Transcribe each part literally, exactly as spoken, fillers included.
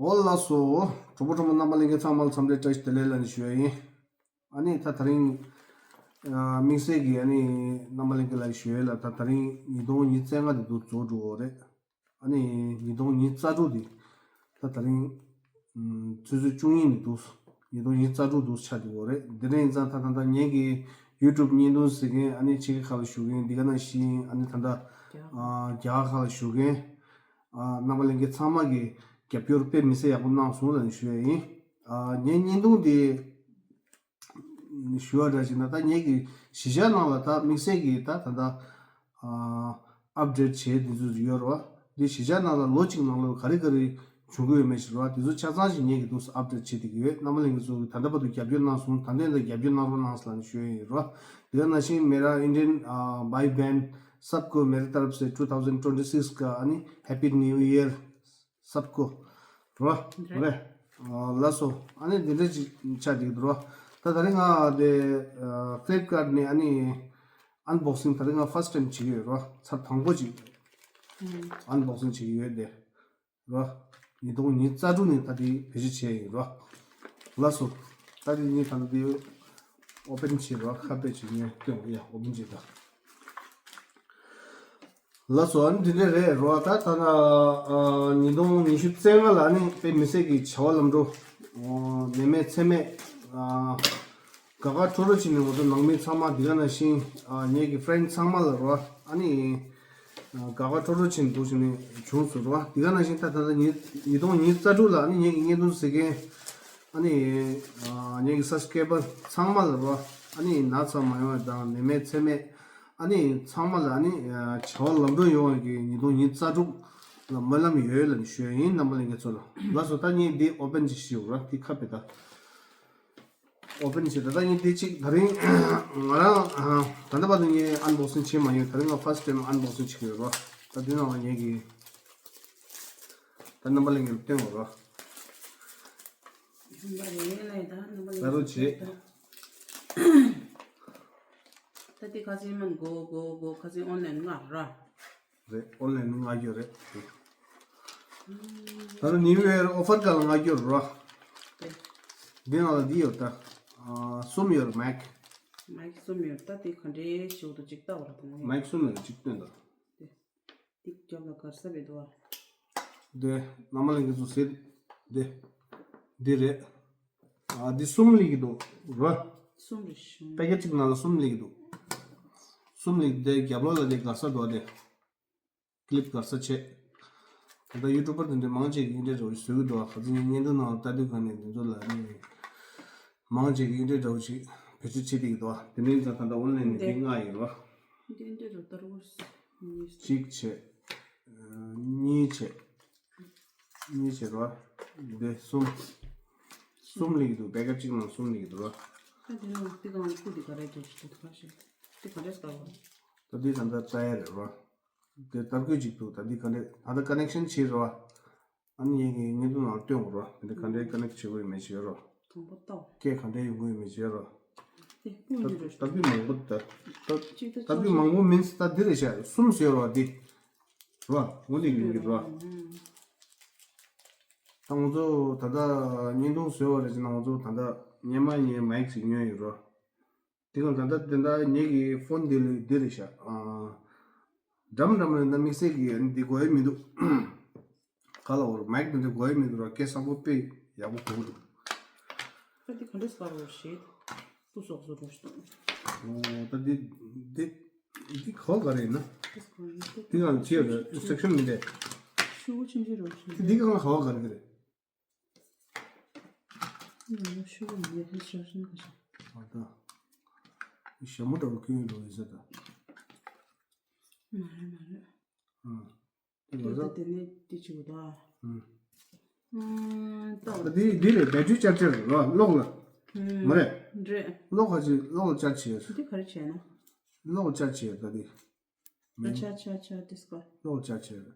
ཨོ་ལགས་སོ། གྲོགས་པོ་གྲོགས་མོ་རྣམ་པ་ལྷན་རྒྱས་ཚང་མ་ལ་འཚམས་འདྲི་བཀྲ་ཤིས་བདེ་ལེགས་ལབ་ནས་ཞུ་ཡ་ཡིན། ཨ་ནི་ད་དེ་རིང་ཨ་དམིགས་བསལ་གྱི་ཨ་ནི་རྣམ་པ་ལྷན་རྒྱས་ལ་ཞུ་ཡ་ལ། ད་དེ་རིང་ཉིས་སྟོང་ཉི་ཤུ་རྩ་ལྔ་དེ་འདུག་རྫོགས་འགྲོ་གི་རེད། ཨ་ནི་ཉིས་སྟོང་ཉི་ཤུ་རྩ་དྲུག་དེ་ད་དེ་རིང་ཨམ་ཆུ་ཚོད་བཅུ་གཉིས་ནས་འདུག་ཉིས་སྟོང་ཉི་ཤུ་རྩ་དྲུག་འདུག་ཆགས་འགྲོ་གི་རེད། དེ་རིང་ཡིན་ཙང་ད་ད་ལྟ་ངེད་ཀྱི་ཡུ་ཊུབ་བརྙན་ཐུང་གཟིགས་མཁན་ཨ་ནི་ཕྱི་རྒྱལ་ཁག་ལ་བཞུགས་མཁན། འདི་ག་ནང་བཞིན་ཨ་ནི་ད་ལྟ་ཨ་རྒྱ་གར་ཁག་ལ་བཞུགས་མཁན་ཨ་རྣམ་པ་ལྷན་རྒྱས་ཚང་མ་གི་རྒྱབ་སྐྱོར་དཔེ་མི་སྲིད་ཡག་པོ་གནང་སོང་ལབ་ནས་ཞུ་ཡ་ཡིན། ཨ་ངའི་བརྙན་ཐུང་འདི་ཞུ་བ་འདྲ་ཞིག་ན། ད་ངེད་ཀྱི་གཞིས་ཆགས་ནང་ལ་ད་དམིགས་བསལ་གྱི་ད་ད་ལྟ་ཨ་ཨབ་ཌེཊ་བྱས་དེ་ཚོ་ཡོད་རེད་བ། འདི་གཞིས་ཆགས་ནང་ལ་ལོ་གཅིག་ནང་ལ་ག་རེ་ག་རེ་བྱུང་གི་ཡོད་མེད་ཞིག་རེད་བ། དེ་ཚོ་ཆ་ཚང་ཞིག་ངེད་ཀྱི་འདུག་ཨབ་ཌེཊ་བྱེད་བསྡད་ཀྱི་ཡོད། རྣམ་པ་ལྷན་རྒྱས་ཚོ་གིས་ད་ལྟ་བར་དུ་རྒྱབ་སྐྱོར་གནང་སོང་། ད་ལྟ་ཡང་རྒྱབ་སྐྱོར་གནང་རོགས་གནང་ཟེར་ལབ་ནས་ཞུ་ཡ་ཡིན་རེད་བ། དེ་ག་ནང་བཞིན मेरा इंडियन भाई बहन सबको मेरे तरफ से ट्वेंटी ट्वेंटी सिक्स का ཨ་ནི་Happy New Year सबको རོ། རེད། རེད། ཨ་ལགས་སོ། ཨ་ནི་འདི་འདྲ་ཅིག་ཆགས་བསྡད་ཀྱི་འདུག་རོ། ད་དེ་རིང་ང་དེ་ཨ་ཕི་ལིབ་ཀ་ཊི་ནས་ཨ་ནི་ཨན་བོག་སིང་དེ་རིང་ང་ཕར་སི་ཊི་ཊེམ་བྱེད་ཀྱི་ཡོད་རོ། ཚར་དང་པོ་ཅིག་ཨན་བོག་སིང་བྱེད་ཀྱི་ཡོད་དེ་རོ། ཉིས་སྟོང་ཉི་ཤུ་རྩ་དྲུག་ནས་ད་དེ་བེད་སྤྱོད་བྱས་ཡིན་རོ། ལགས་སོ། ད་དེ་ངས་ད་ལྟ་དེ་ཨོ་པེན་བྱེད་རོ། ཁ་པར་ཅིག་ངས་སྟོན་ཡ། ཨོ་པེན་བྱེད་ད། ལགས་སོ། ཨ་ནི་འདི་འདྲ་རེད་རོ། ད་ད་ན་ཨ་ཉིས་སྟོང་ཉི་ཤུ་རྩ་ལྔ་ལ་ཨ་ནི་དཔེ་མི་སྲིད་ཀྱི་བྱ་བ་ལམ་འགྲོ་ཨོ་ནད་མེད་ཚད་མེད་ཨ་དགའ་དགའ་སྤྲོ་སྤྲོ་བྱས་ནས་ང་ཚོ་ནང་མི་ཚང་མ། འདི་ག་ནང་བཞིན་ཨ་ངེད་ཀྱི་ཕི་རེན་ཌི་ཚང་མ་ལ་རོ། ཨ་ནི་ཨ་དགའ་དགའ་སྤྲོ་སྤྲོ་བྱས་ནས་འདུག་བྱས་ནས་བྱུང་སོང་རོ། འདི་ག་ནང་བཞིན་ད་ད་ལྟ་ཉིས་ཉིས་སྟོང་ཉི་ཤུ་རྩ་དྲུག་ལ་ཨ་ནི་ངེད་ཀྱི་བརྙན་ཐུང་གཟིགས་མཁན་ཨ་ནི་ཨ་ངེད་ཀྱི་སབ་སི་ཀ་རའི་བར་ཚང་མ་ལ་རོ། ཨ་ནི་ན་ཚ་མ་ཡོང་བ་དང་ནད་མེད་ཚད་མེད། ཨ་ནི་ཚང་མ་ལ་ཨ་ནི་ཨ་བྱ་བ་ལམ་འགྲོ་ཡོང་བའི་གི་ཉིས་སྟོང་ཉི་ཤུ་རྩ་དྲུག་ལ་སྨོན་ལམ་ཡོད་ལབ་ནས་ཞུ་ཡ་ཡིན། རྣམ་པ་ལྷན་རྒྱས་ཚོ་ལ། ལགས་སོ། ད་ངས་འདི་ཨོ་པེན་ཅིག་ཞུ་ར། འདི་ཁ་པེ་ད་ཨོ་པེན་བྱེད། ད་ད་ངས་འདི་ཅིག་ད་རིང་ང་རང་ཨ་ད་ལྟ་བར་དུ་ངས་ཨན་བོག་སིང་བྱས་མ་ཡོད། ད་རིང་ང་ཕར་སི་ཊི་ཊེམ་ཨན་བོག་སིང་བྱེད་ཀྱི་ཡོད་ར། ད་འདི་ནང་ལ་ངས་ཀྱི་ད་རྣམ་པ་ལྷན་རྒྱས་ལ་སྟོན་དགོས་ར། རྣམ་པ་ལྷན་རྒྱས་ལ་ཡིན་ད། རྣམ་པ་ལྷན་རྒྱས་ལ་ད་རོགས་བྱེད། ད་དེ་ཁ་སང་མིན་གོ་གོ་གོ་ཁ་སང་ཨོན་ལན་ལྔ་ར། རེད། ཨོན་ལན་ལྔ་ཡོད་རེད། ད་ལོ་ནིའུ་ཡར་ཨོ་ཕར་ག་ལ་ལྔ་ཡོད་ར། རེད། འདི་ནང་ལ་འདི་ཡོད་ད། ཨ་གསུམ་ཡོད་ར། མེག་མེག་གསུམ་ཡོད་ད། དེ་ག་འདྲའི་ཞིག་འདུག་ཅིག་ལྟ་བར་དང་། མེག་གསུམ་ཡོད་ར། ཅིག་སྟོན་ད། དེ། འདི་རྒྱབ་ལ་གར་ས་བེ་དོ། དེ་རྣམ་པ་ལྷན་རྒྱས་ཚོ་ཟེར། དེ་འདི་རེད། ཨ་འདི་གསུམ་ལི་གི་འདུག་ར། གསུམ་རེད་ཤོང་། པེ་ཀེ་ཊི་གཅིག་ནང་ལ་གསུམ་ལི་གི་འདུག་གསུམ་ལི་གི། དེ་རྒྱབ་ལོགས་ལ་དེ་གར་ས་འདུག་དེ་ཀི་ལིབ་གར་ས་བྱས། ད་ལྟ་ཡུ་ཊུབ་པར་དེ་འདྲའི་མང་ཆེ་གིས་འདི་འདྲའི་འདྲ་བོ་ཞིག་བཟོ་གི་འདུག་ཁ་སང་བརྙན་ཐུང་ནང་ལ་ལྟ་དུས་ག་ནས་དེ་ཚོ་ལ་ནི་མང་ཆེ་གིས་འདི་འདྲའི་འདྲ་བོ་ཞིག་བེད་སྤྱོད་བྱེད་བསྡད་ཀྱི་འདུག་དེ་འདྲའི་ཙང་ད་ལྟ་ཨོན་ལན་ནས་འདི་ལྔ་ཡིན་ར། འདི་འདི་རུ་ཏར་བོ་གཉིས། གཅིག་བྱས། གཉིས་བྱས། གཉིས་བྱས་ར། འདི་གསུམ། གསུམ་ལི་གི་འདུག་པེ་ཀེ་ཊི་གཅིག་ནང་གསུམ་ལི་གི་འདུག་ར། ད་འདི་ནང་འདི་གང་སྐུ་འདི་ག་རེ་འདུག་ཞིག་འདུག་ག་ཞིག་འདི་ག་འདྲས་ལྟ་བ། ད་འདི་ད་ལྟ་ལྟ་ཡ་རེད་ར། འདི་ཏར་ཀོས་གཅིག་འདུག་ད་འདི་ག་འདྲས། ད་ལྟ་ཀ་ནེག་ཤན་བྱས་ར། ཨ་ནི་ངས་ཀྱི་བརྙན་ཐུང་ནང་སྟོན་དགོས་ར། འདི་ག་འདྲའི་ཀ་ནེག་བྱེད་དགོས་ཡོད་མེད་བྱེད་ར། དང་པོ་ལྟ། སྐད་ག་འདྲའི་ཡོང་གི་ཡོད་མེད་བྱེད་ར། དེ་སྤུ་ཡིན་ར། ཏར་ཀོས་མང་པོ་ད། ད་ཅིག་ད་ཏར་ཀོས་མང་པོ་མིན་སི་ད་འདི་རེད་ཤག་གསུམ་བཟོས་ར་འདི། ར། འོ་འདི་ཡོང་གི་ར། ད་ང་ཚོ་ད་ལྟ་བརྙན་ཐུང་བཟོས་པ་རེད་ཅེ་ན། ང་ཚོ་ད་ལྟ་སྔོན་མ་ངས་མེག་ཅིག་ཉོས་ཡོད་ར། དེ་གང་ད་ལྟ་དེ་འདྲ་ངེད་ཀྱི་ཕོན་འདི་ལས་འདི་རེད་ཤག་ཨ་འགྲམ་འགྲམ་རེད་ན་དམིགས་བསལ་གྱི་འདི་དགོས་ཡ་མི་འདུག་ག་ལ་འོར་མེག་འདི་འདྲ་དགོས་ཡ་མི་འདུག་ར། སྐད་གསལ་པོ་དཔེ་ཡག་པོ་གོ་གི་འདུག་ད་འདི་ག་འདྲས་ག་རེ་ཞིག་སྤུ་སོགས་སུ་རོ་ཞིག་ཨོ་ད་འདི་འདི་འདི་ག་བ་ག་རེ་ཡིན་ན། འདི་གང་ཅི་ཡོད་རེད། ཨིན་སི་ཊྲག་ཤན་མི་འདྲ། ཤུ་གུ་ཆུང་ཆུང་རོ་ཞིག་འདི་གང་ག་བ་ག་རེ་གི་རེད། ང་ལ་ཤུ་གུ་མི་ཧེ་ཤ་ཤན་ག་ཤ། ཨ་ད། ཞྭ་མོ་འདྲ་བོ་ཀུན་འགྲོ་ཡིན་ས་ད། མ་རེད་མ་རེད། ཨ། དེ་ལ་ད་ད་དེ་ནས་དེ་བྱེད་དགོས་ད། ཨ། ཨ་ད། ད་དེ་དེ་རེད། བེ་ཊི་རི་ཅར་ཇར་རེད་བ། གློག་ལ། ཨ། མ་རེད། རེད། གློག་ག་ཅི་གློག་ལ་ཅར་ཇི་བྱེད། འདི་ག་རེ་བྱས་ན། གློག་ལ་ཅར་ཇི་བྱེད་ད་དེ། ཨ་ཆ་ཆ་ཆ་དེ་སྐོར། གློག་ལ་ཅར་ཇི་བྱེད།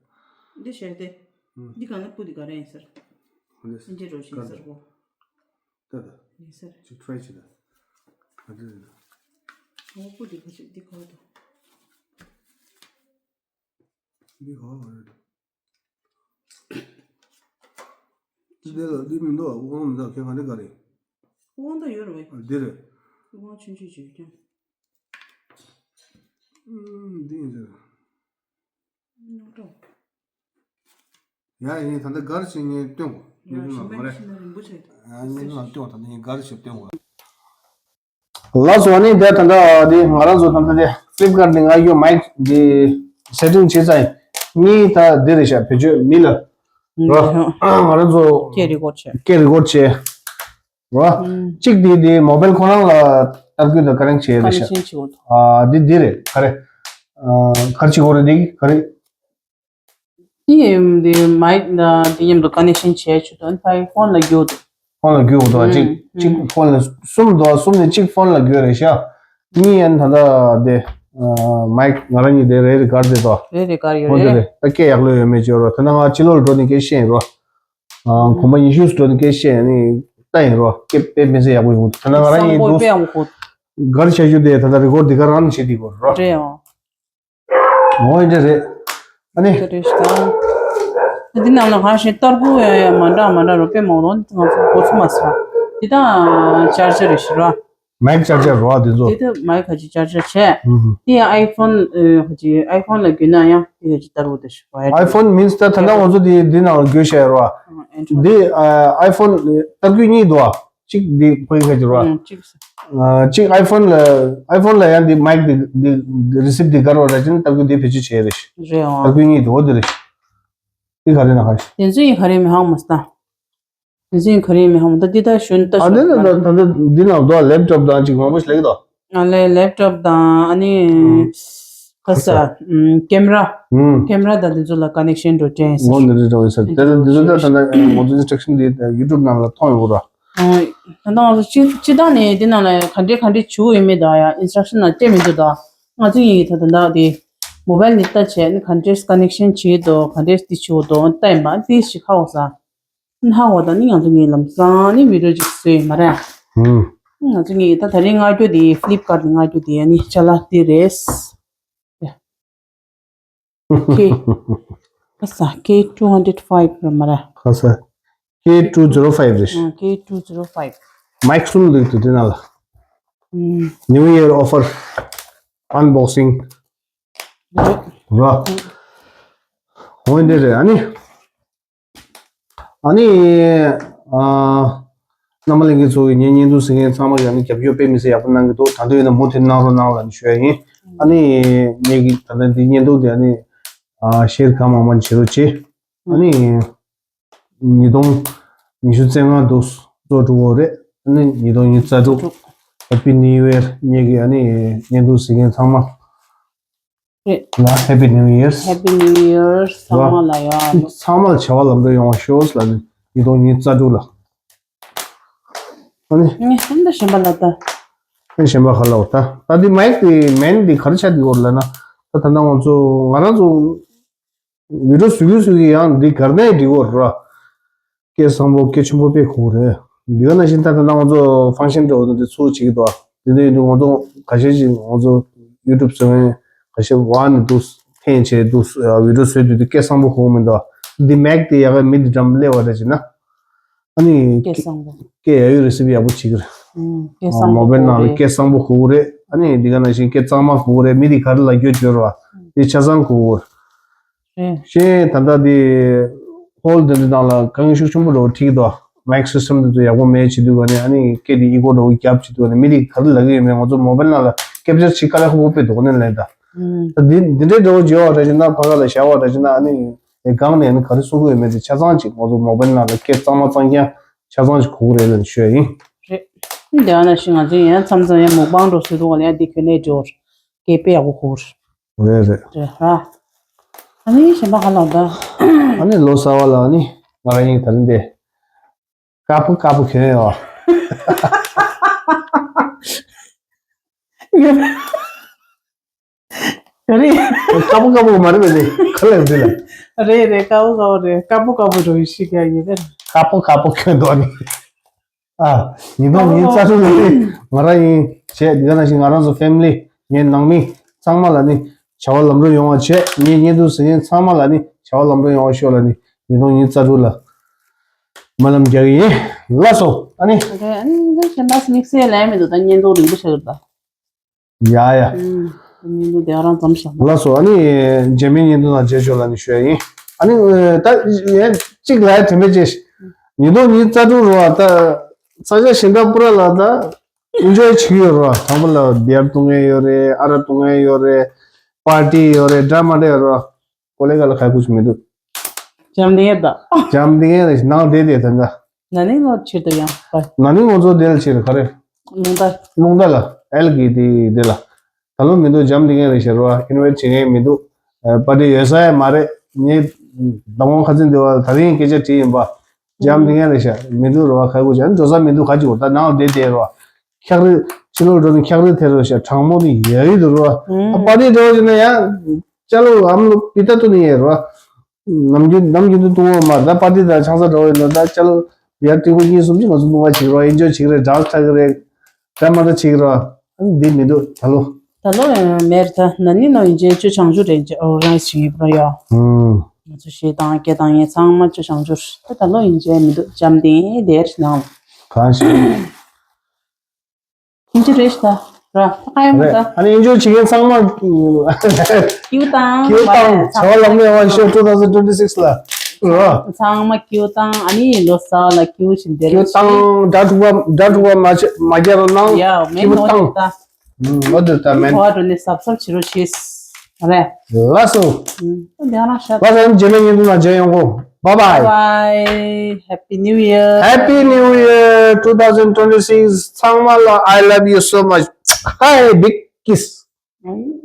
འདི་བྱས་ཏེ། ཨ། འདི་གང་ལ་སྤུ་འདི་ག་རེ་ཡིན་ཟེར། ཨ་འདི་ཟེར། འདི་རོ་ཞིག་ཟེར་གོ། ད་ད། ཡིན་ཟེར། ཅིག་ཊི་རའི་བྱེད་ད། ཨ་འདི་ཟེར། ཨོ་སྤུ་འདི་ག་ཅིག་འདི་ག་བ་དང་། འདི་ག་བ་རེད། འདི་ལ་འདི་མི་འདུག་དབང་མི་འདུག་ཁྱེད་ག་རེ་ག་རེ། དབང་ད་ཡོད་རེད་བས། ཨ་འདི་རེད། དབང་ཆུང་ཆུང་བྱས་ཀྱང་། ཨུམ་འདི་ཡིན་ཟེར། ནོར་འགྲོ། ཡ་ཡིན་ད་ལྟ་གར་ཞིག་ངས་སྟོན་གོ་ཡ་ཉིན་ལ་ཞིམ་མ་རེད། ཞིམ་ན་རིན་པོ་ཆེ། ཨ་ཉིན་ལ་སྟོན་ད་ལྟ་ངས་གར་ཞིག་སྟོན་གོ་ལགས་སོ། ཨ་ནི་དེ་ད་ལྟ་དེ་ང་རང་ཚོ་ད་ལྟ་དེ་ཕི་ལིབ་ཀར་དེ་ང་ཡོད་མའིག་དེ་སེ་ཊིང་བྱས་ཚར་ཡིན། གཉིས་ད་འདི་རེད་ཤག་བེད་སྤྱོད་མི་ལ་རོ། ང་རང་ཚོ་སྐད་རི་ཀོཌ་བྱས། སྐད་རི་ཀོཌ་བྱས་རོ། ཨུམ། གཅིག་དེ་དེ་མོ་བེལ་ཁོ་རང་ལ་ཏར་སྐུད་དང་ཀ་ནེག་བྱས་རེད་ཤག་ཀ་ནེག་ཤན་བྱེད་དགོས་འདུག་ཨ་འདི་འདི་རེད་ག་རེ། ཨ་གར་བྱེད་དགོས་རེད་འདི་ག་རེ། དེ་ཡིན་དེ་མའིག་དང་དེ་མཉམ་དུ་ཀ་ནེག་ཤན་བྱས་ཆུ་དོན་ཕའི་ཕོན་ལ་རྒྱུ་འདུག་ཕོན་ལ་རྒྱུ་འདུག་ཨ། གཅིག་ཨུམ་གཅིག་ཨུམ། ཕོན་ལ་གསུམ་འདུག་ཨ། གསུམ་ནས་གཅིག་ཕོན་ལ་རྒྱུ་རེད་ཤག་གཉིས་ཡན་ད་ལྟ་དེ་མའིག་ང་རང་གཉིས་དེ་རེ་རེ་གར་དེ་དོ། རེ་རེ་གར་ཡོད་ཧོ་དེ་རེད། རེད་ད་སྐད་ཡག་ལོས་ཡོད་མེད་ཅེས་རོ། ད་ནང་ང་ཕྱི་ལོགས་འགྲོ་ནས་སྐད་བཤད་ཡིན་རོ། ཨ་གོམ་པ་ཉི་ཤུ་འགྲོ་ནས་སྐད་བཤད་ནས་ལྟ་ཡིན་རོ། སྐད་དཔེ་མི་སྲིད་ཡག་པོ་ཡོང་འདུག་ད་ནང་ང་རང་གཉིས་འདུག་གསང་པོ་དཔེ་ཡག་པོ་གོ། གར་བྱ་རྒྱུ་དེ་ད་ལྟ་རི་ཀོཌ་འདི་ག་རང་བྱེད་དེ་གོ་རོ། རེད་ཨང་། འོ་ཡིན་འདྲ་རེད། ཨ་ནི། ཀ་རེ་ཤི་ད། འདི་ནང་ལ་ཧ་ཤེ་ཏར་ཀུ་ཡ་ཡ་མ་འདྲ་མ་འདྲ་རོ་པེ་མང་རོ་ང་ཚོ་གོ་ཚུ་མ་སྲ། འདི་ད་ཅར་ཇར་རེ་ཤི་ར། མའིག་ཅར་ཇར་རོ་འདི་ཚོ། འདི་ད་མའིག་ཁ་ཅིག་ཅར་ཇར་བྱས། ཧུམ་ཧུམ། འདི་ཡང་ཨའི་ཕོན་ཁ་ཅིག་ཨའི་ཕོན་ལ་བརྒྱུད་ན་ཡང་འདི་ཁ་ཅིག་ཏར་ཀུ་དེ་ཤི་བ་ཡ། ཨའི་ཕོན་མིན་སི་ད་ད་ལྟ་ང་ཚོ་འདི་འདི་ནང་ལ་བརྒྱུད་བྱས་རོ། འདི་ཨའི་ཕོན་ཏར་ཀུ་གཉིས་འདུག་ཨ། གཅིག་འདི་ཁོའི་ཁ་ཅིག་རོ། ཨ་གཅིག་ཨ་གཅིག་ཨའི་ཕོན་ལ་ཨའི་ཕོན་ལ་ཡང་འདི་མའིག་འདི་འདི་རི་སིབ་འདི་གར་བ་ར་ཅིན་ཏར་ཀུ་འདི་བེད་སྤྱོད་བྱས་རེད། རེད་ཨང་། ཏར་ཀུ་གཉིས་འདི་འོ་འདི་རེད། འདི་ག་རེ་ན་ཧ་ཤི། དེ་ཚོ་ཡིན་ག་རེ་མི་ཧང་མ་སྟ། དེ་ཚོ་ཡིན་ག་རེ་མི་ཧང་མ་སྟ་འདི་ད་ཞོན་ད་ཨ་ནི་ན་ད་ད་འདི་ན་འདུག་ལེབ་ཊོབ་དང་ཅིག་མང་པོ་ཞིག་ལེགས་དོ། ཨ་ལེ་ལེབ་ཊོབ་དང་ཨ་ནི་ཁ་ས་ཀེམ་ར་ཀེམ་ར་དང་དེ་ཚོ་ལ་ཀ་ནེག་ཤན་འགྲོ་དྲན་ངོ་འདི་འདྲ་འདྲ་བ་ཡིན་ས་དེ་ལ་འདི་ཚོ་ད་ད་ང་ཚོ་ཨིན་སི་ཊྲག་ཤན་འདི་ཡུ་ཊུབ་ནང་ལ་མཐོང་ཡོང་གི་ར། ད་ང་ཚོ་སྤྱི་སྤྱི་བཏང་ནས་འདི་ནང་ལ་ག་འདྲས་ག་འདྲས་བྱུག་ཡོད་མེད་ད་ཡ་ཨིན་སི་ཊྲག་ཤན་ནང་སྤྲད་མི་འདུག་ད་ང་ཚོ་ཡིན་ད་ད་ད་དེ་མོ་བལ་ནས་ལྟ་བྱས་ནི་ག་འདྲས་ཀ་ནེག་ཤན་བྱེད་དོ་ག་འདྲས་འདི་བྱུག་དོ་ལྟ་ཡིན་པ་འདི་ཞིག་ཧ་གོ་ས། ཧ་གོ་ད་ནི་ང་ཚོ་ངའི་ལམ་སང་ནི་བི་ཌིའོ་ཅིག་བཟོས་ཡོད་མ་རེད། ཧུམ། ང་ཚོ་ངའི་ད་ད་རིང་མངགས་རྒྱུ་དེ་ཕི་ལིབ་ཀར་ནས་མངགས་རྒྱུ་དེ་ཨ་ནི་ཅ་ལག་དེ་རེད། ཀེ་ཁ་ས་ཀེ་ཊུ་ཧན་ཌེ་ཌི་ཕའི་བྷི་རེད་མ་རེད། ཁ་ས་ཀེ་ཊུ་ཛི་རོ་ཕའི་བྷི་རེད། ཨ་ཀེ་ཊུ་ཛི་རོ་ཕའི་བྷི། མའིག་གསུམ་འདུག་དེ་དེ་ནང་ལ། ཨུམ། ནིའུ་ཡར་ཨོ་ཕར། ཨན་བོག་སིང་། རེད། ར། འོན་ཏེ་རེད་ཨ་ནི། ཨ་ནི། ཨ། རྣམ་པ་ལྷན་རྒྱས་ཚོ་གིས་ངའི་བརྙན་ཐུང་གཟིགས་མཁན་ཚང་མ་གིས་ཨ་ནི་རྒྱབ་སྐྱོར་དཔེ་མི་སྲིད་ཡག་པོ་གནང་གི་འདུག་ད་དུང་ཡིན་ན་མུ་མཐུད་གནང་རོགས་གནང་ལབ་ནས་ཞུ་ཡ་ཡིན། ཨ་ནི། ངེད་ཀྱིས་ད་ལྟ་འདི་བརྙན་ཐུང་འདི་ཨ་ནི། ཨ། ཤེར་གང་མང་མང་བྱེད་རོགས་བྱེད། ཨ་ནི། ཉིས་སྟོང་ཉི་ཤུ་རྩ་ལྔ་དུ་རྫོགས་འགྲོ་གི་རེད། ཨ་ནི་ཉིས་སྟོང་ཉི་ཤུ་རྩ་དྲུག Happy New Year ངེད་ཀྱིས་ཨ་ནི་བརྙན་ཐུང་གཟིགས་མཁན་ཚང་མ་རེད། ལ་Happy New Year། Happy New Year ཚང་མ་ལ་ཡ། ཚང་མ་ལ་བྱ་བ་ལམ་འགྲོ་ཡོང་བ་ཤོག་ལ་ནི་ཉིས་སྟོང་ཉི་ཤུ་རྩ་དྲུག་ལ། ཨ་ནི། ངས་ཧམ་ད་གཞན་པ་ལ་ལྟ། ཨ་གཞན་པ་ག་ལ་འོ་ད། ད་འདི་མའིག་དེ་མེན་དེ་ག་རེ་ཆགས་འདུག་ལབ་ན། ད་ད་ལྟ་ང་ཚོ་ང་རང་ཚོ་བི་ཌིའོ་བཟོ་གི་བཟོ་གི་ཡང་འདི་གར་ནས་འགྲིག་གོ་ར། སྐད་བཟང་པོ་སྐད་ཆེན་པོ་དཔེ་གོ་རེད། འདི་ག་ནང་བཞིན་ད་ད་ལྟ་ང་ཚོ་ཕང་ཤན་འདྲ་བོ་འདི་ཚུར་བྱེད་ཀྱི་འདུག་དེ་འདྲ་ཡིན་དུས་ང་ཚོ་ཁ་ཤས་ཤིག་ང་ཚོ་ཡུ་ཊུབ་བཟོ་མཁན་ཁ་ཤས་བ་ནས་འདུག་འཐེན་བྱས་འདུག་བི་ཌིའོ་བཟོས་དུས་འདི་སྐད་བཟང་པོ་གོ་མི་འདུག་འདི་མེག་དེ་ཡག་ག་མི་འདི་འགྲམ་སླེབས་པ་རེད་བྱས་ན། ཨ་ནི། སྐད་བཟང་པོ། སྐད་ཡག་ཡོད་རེད་སི་པི་ཡག་པོ་བྱེད་ཀྱི་རེད། ཨུམ། སྐད་བཟང་པོ་མོ་བེལ་ནང་ལ་རེད། སྐད་བཟང་པོ་གོ་གི་རེད། ཨ་ནི་འདི་ག་ནང་བཞིན་སྐད་གཙང་མ་གོ་གི་རེད། མི་དེ་ག་རེ་ལབ་རྒྱུ་བརྗོད་རོགས། འདི་ཆ་ཚང་གོ་གི་རེད། རེད། གཞན་ད་ལྟ་དེ་ཧོལ་དེ་འདྲ་ནང་ལ་གང་ཤུགས་ཆེན་པོ་འདྲ་བོ་ཁྲིད་ཀྱི་འདུག་མའིག་སིས་ཊམ་དེ་ཚོ་ཡག་པོ་མེད་བྱེད་དུས་ག་ནས་ཨ་ནི་སྐད་དེ་ཨི་ཀོ་འདྲ་བོ་རྒྱབ་བྱེད་དུས་ག་ནས་མི་དེ་ག་རེ་ལབ་ཀྱི་ཡོད་མེད་ང་ཚོ་མོ་བེལ་ནང་ལ་ཀེབ་ཅར་བྱེད་དཀའ་ལས་ཁག་པོ་དཔེ་འདུག་ག་ནས་ལབ་ད། ད་འདི་འདི་འདྲའི་འདྲ་བོ་བརྗོད་པ་འདྲ་བྱས་ན་ཕ་ག་ལ་བཞག་པ་འདྲ་བྱས་ན་ཨ་ནི། ཨེ་སྒང་ནས་ནི་ག་རེ་གསུང་གི་ཡོད་མེད་དེ་ཆ་ཚང་ཅིག་ང་ཚོ་མོ་བེལ་ནང་ལ་སྐད་གཙང་མ་གཙང་རྐྱང་ཆ་ཚང་ཅིག་གོ་གི་རེད་ལབ་ནས་ཞུ་ཡ་ཡིན། རེད། དེ་ཡང་ན་ཞིག་ང་ཚོས་ཡང་མཚམས་མཚམས་ཡང་མུག་བང་འགྲོ་སྲིད་དུས་ལ་ཡང་འདི་ཁྱོན་ནས་འགྲོ་སྐད་དཔེ་ཡག་པོ་གོ་རེད། རེད་རེད། རེད་ར། ཨ་ནི་གཞན་པ་ག་ལ་ད། ཨ་ནི་ལོ་གསར་བ་ལ་ཨ་ནི་ང་རང་ཡིན་ད་ལན་དེ། དཀར་པོ་དཀར་པོ་གྱོན་ཡོད། ཡོད། རེད། དཀར་པོ་དཀར་པོ་མ་རེད་པས་ནི་ག་ལ་འདི་ལ། རེད་རེད། དཀར་པོ་དཀར་པོ་རེད། དཀར་པོ་དཀར་པོ་འགྲོ་ཡི་ཤི་ག་ཡིན་རེད། དཀར་པོ་དཀར་པོ་གྱོན་འདུག་ནི། ཨ། ཉིས་སྟོང་ཉི་ཤུ་རྩ་དྲུག་ལ་ནི་ང་རང་ཡིན་བྱས་འདི་ག་ནང་བཞིན་ང་རང་ཚོ་ཕེ་མི་ལི་ངའི་ནང་མི་ཚང་མ་ལ་ནི་བྱ་བ་ལམ་འགྲོ་ཡོང་བ་བྱས། ངའི་བརྙན་ཐུང་གཟིགས་མཁན་ཚང་མ་ལ་ནི་བྱ་བ་ལམ་འགྲོ་ཡོང་བ་ཤོག་ལ་ནི་ཉིས་སྟོང་ཉི་ཤུ་རྩ་དྲུག་ལ། སྨོན་ལམ་རྒྱག་གི་ཡིན། ལགས་སོ། ཨ་ནི། ཨ་ནི་ད་གཞན་དག་དམིགས་བསལ་ལན་མི་འདུག་ད་བརྙན་ཐུང་རིང་པོ་ཆགས་ཀྱི་རེད་ད། ཡ་ཡ། ཨུམ། བརྙན་ཐུང་དེ་རང་ཙམ་བཞག་ན། ལགས་སོ། ཨ་ནི་རྗེས་མའི་བརྙན་ཐུང་ནང་མཇལ་ཆོག་ལ་ནི་ཞུ་ཡ་ཡིན། ཨ་ནི་ད་ཡན་གཅིག་ལ་ཡ་དྲན་པའི་ཅེས། ཉིས་སྟོང་ཉི་ཤུ་རྩ་དྲུག་རུ་བ་ད་ས་ཆ་གཞན་དག་པུ་ར་ལ་ད་ཨིན་ཇོའི་བྱེད་ཀྱི་ཡོད་རུ་བ། དང་པོ་ལ་བི་ཡར་བཏུང་མཁན་ཡོད་རེད། ཨ་རག་བཏུང་མཁན་ཡོད་རེད། པར་ཏི་ཡོད་རེད། འདྲ་མ་འདྲ་ཡོད་རུ་བ། ཀོ་ལེ་ག་ལ་ཁ་ཁུ་ཅིག་མི་འདུག་འཇམ་ཐིང་ངེ་ད། འཇམ་ཐིང་ངེ་རེད། ནང་བསྡད་དེ་ད་འདྲ། ན་ནིང་ལོ་ཕྱིར་དུ་ཡང་པ། ན་ནིང་ང་ཚོ་དེ་ལ་ཕྱིར་ག་རེ། རླུང་རྟ། རླུང་རྟ་ལ་ཨེལ་གི་དེ་དེ་ལ། ད་ལོ་མི་འདུག་འཇམ་ཐིང་ངེ་རེད་ཤག་རུ་བ། ཨིན་ཝེ་ཊི་བྱེད་མཁན་མི་འདུག་པར་ཏི་ཡོད་ས་ཡང་མ་རེད། ངས་ཟླ་ངོ་ཁ་ཚིན་དེ་བ་ད་རིང་སྐད་ཆ་དྲིས་ཡིན་པ། འཇམ་ཐིང་ངེ་རེད་ཤག་མི་འདུག་རུ་བ། ཁ་ཁུ་ཅིག་འགྲོ་ས་མི་འདུག་ག་ཅིག་འོ་ད་ནང་ལ་བསྡད་དེ་རུ་བ། འཁྱག་རི། ཕྱི་ལོགས་འགྲོ་ནས་འཁྱག་རི་ཐེ་རུ་ཤག་གྲང་མོ་དེ་ཡ་ཡི་འདུག་རུ་བ། ཨ་པར་ཏི་འགྲོ་བ་ཅིག་ན་ཡང་། ཅ་ལོ་ཨམ་ལོ་པི་ཏ་ཏུ་ནི་ཡེ་རོ། ནམ་རྒྱུན་ནམ་རྒྱུན་དུ་ཏུ་ངོ་མ་ད་པར་ཏི་དང་ཆང་ས་འགྲོ་ཡིན་ནོ་ད་ཅ་ལོ་ཡར་ཏི་ཁོ་གཉིས་གསུམ་ཅིག་ང་ཚོ་ནུ་བ་བྱེད་རོ། ཨིན་ཇོ་བྱེད་རེད། ཌན་སི་ལྟ་གི་རེད། ད་མ་ད་བྱེད་རོ། འདི་མི་འདུག་ད་ལོ། ད་ལོ་མེར་ད་ན་ནི་ནོ་ཨིན་ཇོ་ཅོ་ཆང་ཆུ་རེད་ཅེ་ཨོ་རང་ཞིག་ཡོད་པ་ཡོ། ང་ཚོ་ཞེ་དང་སྐད་དང་ངའི་ཚང་མ་ཅོ་ཆང་ཆུ་ད་ད་ལོ་ཨིན་ཇོ་མི་འདུག་འཇམ་དེ་དེར་ནང་། གང་ཞིག་ཁྱིམ་ཆུ་རེད་ཤག་ར། ཨ་ཡ་མ་རེད། ད། ཨ་ནི་ཨིན་ཇོ་བྱེད་མཁན་ཚང་མ། ཀིའུ་ཏང་། ཀིའུ་ཏང་། བྱ་བ་ལམ་ནས་བ་ཤོ་two thousand twenty six ལ། ར། ཚང་མ་ཀིའུ་ཏང་། ཨ་ནི་ལོ་གསར་ལ་ཀིའུ་ཞིག་འདེར། ཀིའུ་ཏང་། དགྲ་འཁྲུག་པ་དགྲ་འཁྲུག་པ་མ་བྱེད་མ་རྒྱག་རོགས་གནང་། ཡ་མེ་ཀིའུ་ནོ་ཏང་། ད། ལོ་དུ་ད་མེན། ཁོ་འགྲོ་ནས་གཟབ་གཟབ་བྱེད་རོགས་བྱེད། རེད། ལགས་སོ། ཨུམ། འདི་ང་རང་ཤ། ལགས་སོ། རྗེས་མའི་བརྙན་ཐུང་ལ་མཇལ་ཡོང་གོ། Bye bye. Bye bye. Happy New Year. Happy New Year two thousand twenty six. ཚང་མ་ལ་I love you so much. Hi, big kiss. ཨུམ།